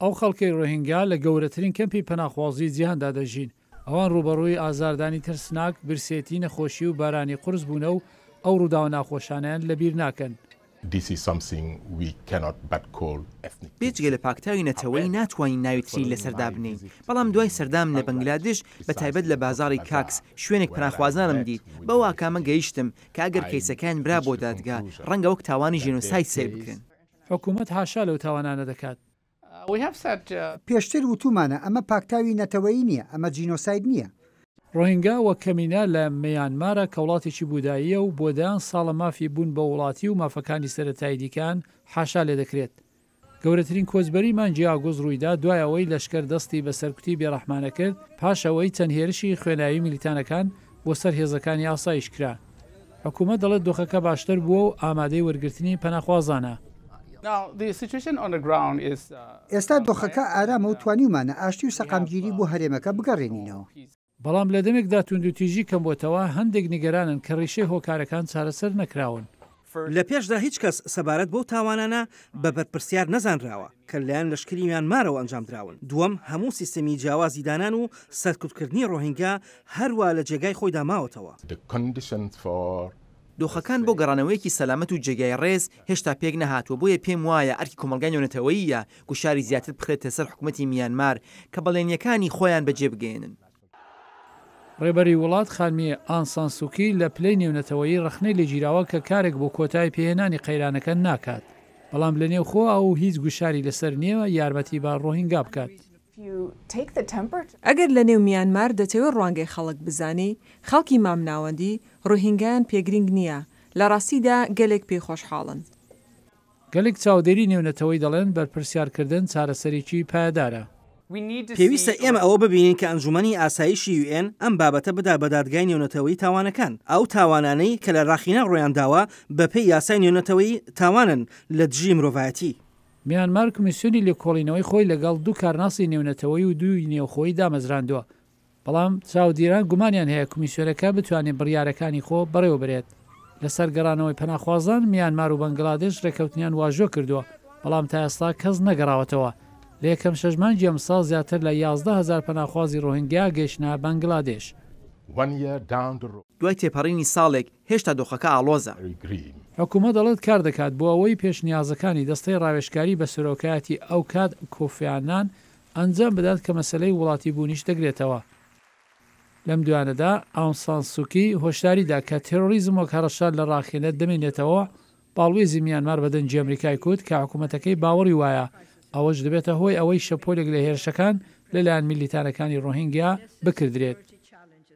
ئەو خەڵکەی ڕۆهینگیا لە گەورەترین کەمپی پەناخوازیی جیهاندا دەژین. ئەوان ڕووبەڕووی ئازاردانی ترسناک، برسێتی، نەخۆشی و بارانی قورس بوونە و ئەو ڕووداوە ناخۆشانەیان لەبیر ناکەن. بێجگە لە پاکتاوی نەتەوەیی ناتوانین ناوی تری لەسەر دابنێین، بەڵام دوای سەردانم لە بەنگلادش بە تایبەت لە بازاڕی کاکس شوێنێک پەناخوازانم دیت، بەو ئاکامە گەیشتم کە ئەگەر کەیسەکەیان برا بۆ دادگا ڕەنگە وەک تاوانی ژینۆساید سەیر بکرێن. حکومەت حاشا لەو تاوانانە دەکات. پێشتر وتوومانە ئەمە پاکتاوی نەتەوەیی نییە، ئەمە جینۆساید نییە. ڕۆهینگا وەک کەمینە لە میانمارە کە وڵاتێکی بوداییە و بۆ دەیان ساڵە مافی بوون بە وڵاتی و مافەکانی سەرەتایی دیکەیان حاشا لێدەکرێت. گەورەترین کۆچبەری مانگی ئاگوست ڕوویدا دوای ئەوەی لەشکر دەستی بە سەرکوتی بێڕەحمانە کرد پاش ئەوەی چەند هێرشی خوێناوی میلیتانەکان بۆ سەر هێزەکانی ئاسایش کرا. حکومەت دەڵێت دۆخەکە باشتر بووە و ئامادەی وەرگرتنی پەناخوازانە. ئێستا دۆخەکە ئارامە و توانیومانە ئاشتی و سەقامگیری بۆ هەرێمەکە بگەڕێنینەوە. بەڵام لە دەمێکدا توندوتیژی کەمبۆتەوە، هەندێک نیگەرانن کە ڕیشەی هۆکارەکان چارەسەر نەکراون. لە پێشدا هیچ کەس سەبارەت بەو تاوانانە بە بەرپرسیار نەزانراوە کە لەلایەن لەشکری میانمارەوە ئەنجامدراون. دووەم، هەموو سیستەمی جیاوازی دانان و سەرکوتکردنی ڕۆهینگا هەروا لە جێگای خۆیدا ماوەتەوە. دۆخەکان بۆ گەڕانەوەیەکی سەلامەت و جێگای ڕێز هێشتا پێک نەهاتووە، بۆیە پێم وایە ئەرکی کۆمەڵگای نێونەتەوەییە گوشاری زیاتر بخرێتە سەر حکومەتی میانمار کە بەڵێنییەکانی خۆیان بەجێ بگەیەنن. ڕێبەری وڵات خانمی ئان سان سوکی لە پلەی نێونەتەوەیی ڕەخنەی لێگیراوە کە کارێک بۆ کۆتایی پێهێنانی قەیرانەکە ناکات، بەڵام لە نێوخۆ ئەو هیچ گوشاری لەسەر نییە یارمەتی بە ڕۆهینگا بکات. ئەگەر لە نێو میانمار دەتەوێ ڕوانگەی خەڵک بزانی، خەڵکی مامناوەندی، ڕۆهینگایان پێ گرینگ نییە، لە ڕاستیدا گەلێک پێی خۆشحاڵن. گەلێک چاودێری نێونەتەوەی دەڵێن بەرپرسیارکردن چارەسەرێکی پایەدارە. پێویستە ئێمە ئەوە ببینین کە ئەنجومەنی ئاسایشی یوئێن ئەم بابەتە بدا بە دادگای نێونەتەوەیی تاوانەکان. ئەو تاوانانەی کە لە ڕاخینە ڕوویانداوە بەپێی یاسای نێونەتەوەیی تاوانن لە دژی مرۆڤایەتی. میانمار کمیسیۆنی لێکۆڵینەوەی خۆی لەگەڵ دوو کارناسی نێونەتەوەیی و دووی نێوخۆیی دامەزراندووە، بەڵام چاودیران گومانیان هەیە کمیسیۆنەکە بتوانێت بڕیارەکانی خۆ بەڕێوەبەرێت. لەسەر گەڕانەوەی پەناخوازان، میانمار و بەنگلادش رێککەوتنیان واژۆ کردووە، بەڵام تا ئێستا کەس نەگەڕاوەتەوە. لە یەکەم شەش مانگی ئەمساڵ زیاتر لە 11,000 پەناخوازی رۆهینگیا گەیشتنە بەنگلادش. دوای تێپەڕینی ساڵێک، هێشتا دۆخەکە ئاڵۆزە. حکومەت دەڵێت کاردەکات بۆ ئەوەی پێشنیازەکانی دەستەی راوێژکاری بە سەرۆکایەتی ئەوکات کۆفی ئانان ئەنجام بدات کە مەسەلەی وڵاتیبوونیش دەگرێتەوە. لەم دوایانەدا ئاون سان سوکی هۆشداری دا کە تێرۆریزم وەک هەڕەشە لە ڕاخینە دەمێنێتەوە، باڵوێزی میانمار بە دەنگی ئەمریکای کوت کە حکومەتەکەی باوەڕی وایە ئەوەش دەبێتە هۆی ئەوەی شەپۆلێک لە هێرشەکان لەلایەن میلیتانەکانی ڕۆهینگیا بکردرێت.